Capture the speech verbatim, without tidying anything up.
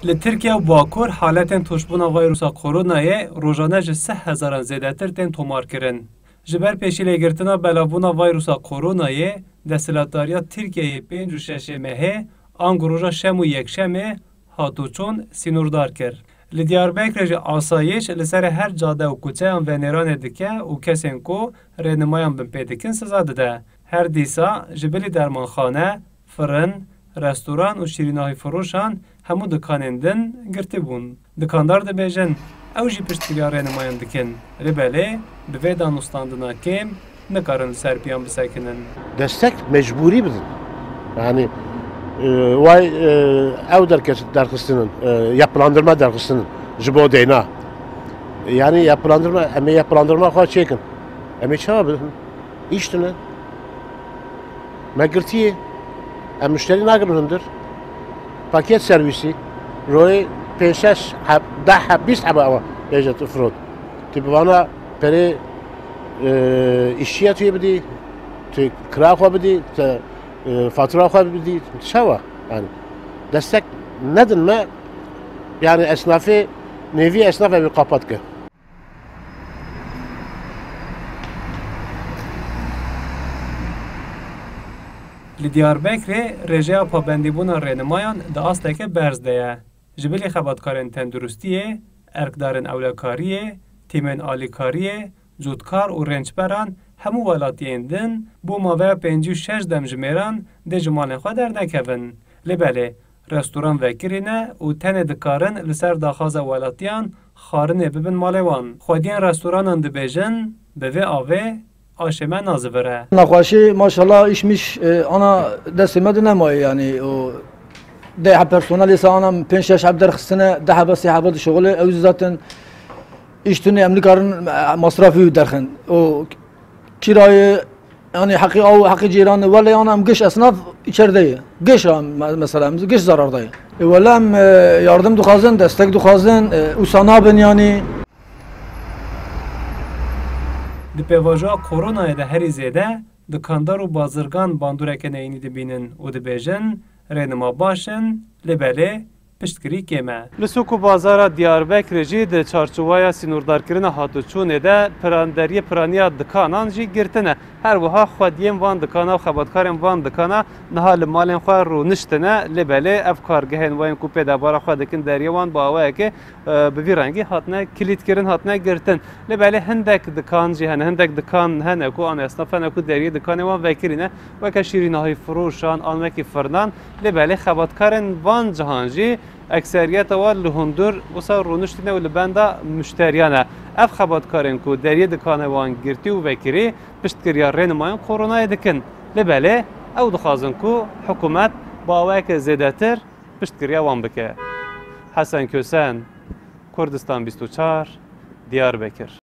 Li Tirkiye û Bakur haletên tûşbûna vayrusa koronayê rojane ji sih hezaran zêdetir tên tomarkirin. Ji ber pêşîlêgirtina belavbûna vayrusa koronayê, desthilatdariya Tirkiyeyê pênc û şeş mehê, ango roja şem û yekşemê, hatûçûn sînordar kir. Li Diyarbekirê jî asayîş li ser her cade û kuçeyan venêranê dike û kesên ku rênimayan binpê dikin siza dide. Her dîsa ji bilî dermanxane, firin, restoran û şîrînahîfiroşan hemû dikanên din girtî bûn. Dikandar dibêjin, ew jî piştgiriya rênimayan dikin. Li belê bi vê danûstandina kêm nikarin li ser piyan bisekinin. Destek mecbûrî bidin. Yani, e, way, e, ew derkes-, derxistinin, e, yapılandırma derxistinin ji bo deyna. Yani yapılandırma, em ê yapılandırma xwe çêkin. Em ê çawa bidin? Îş tune. Me girtiye. Em muşterî nagirin hundir. Paket servisî. Royê pênc şeş heb, deh heb, bîst hebe ewa bêje tu firot. Tu bi vana perê, e, îşçiya tu yê bidî, tu kira xwe bidî, tu, e, fatura xwe bidî. Çawa? Yani destek nedin me. Yani esnafê, nêvî esnaf ev ê qapat ke. Li Diyarbekirê rêjeya pabendîbûna rênimayan di asteke berz de ye. Ji bilî xebatkarên tenduristiyê, erkdarên ewlekariyê, tîmên alîkariyê, cotkar û rênçberan hemû welatiyên din bo maveya pêncî û şeş demjimêran dê ji malên xwe dernekevin. Lê belê, restoran vekirî ne û tenê dikarin li ser daxwaza welatiyan xwarinê bibin malê wan. Xwediyên restoranan dibêjin, bi vê avê aşê me nazivire. Nexweşî, maşallah, îş miş, e, ana destê me de nemaye, yani, o deh heb personelê se ana pênc şeş heb derxistine, deh hebe sê hebe dişixule, ew zaten îş tune, em nikarin, e, masrafî derxin. O kirayê, yani, heqî aw, heqî cîranê, wele, yani, em giş esnaf içeride ye. Giş, me-, mesela, em giş zararda ye. E, wele em, e, yardım dixwazin, destek dixwazin, e, wisa nabin, yani. Di pêvajoya koronayê de herî zêde dikandar û bazirgan bandoreke neyînî dibînin û dibêjin, rênima baş in, lê belê piştgirî kêm e. Li sûk û bazara Diyarbekirê jî di çarçoweya sînordarkirina hatûçûnê de piran-, deriyê piraniya dikanan jî girtine. Her wiha xwediyên van dikana û xebatkarên van dikana niha li malên xwe rûniştine, lê belê ev kargehên wayên ku pê debara xwe dikin deriyê wan bi awayekê, e, bi vî rengî hatine kilîtkirin, hatine girtin. Lê belê hindek dikan jî hene, hindek dikan hene ku an esnaf hene ku deriyê dikanê wan vekirî ne, weke şîrînahî firoşan an wekî firnan. Lê belê xebatkarên van cihan jî ekseriyeta wan li hundir wisa rûniştine û li benda muşteriyan e. Ev xebatkarên ku deriyê dikanê wan girtî û vekirî piştgiriya rênimayên koronayê dikin. Lê belê ew dixwazin ku hikûmet bi awayeke zêdetir piştgiriya wan bike. Hesen Kösen, Kurdistan bîst û çar, Diyarbekir.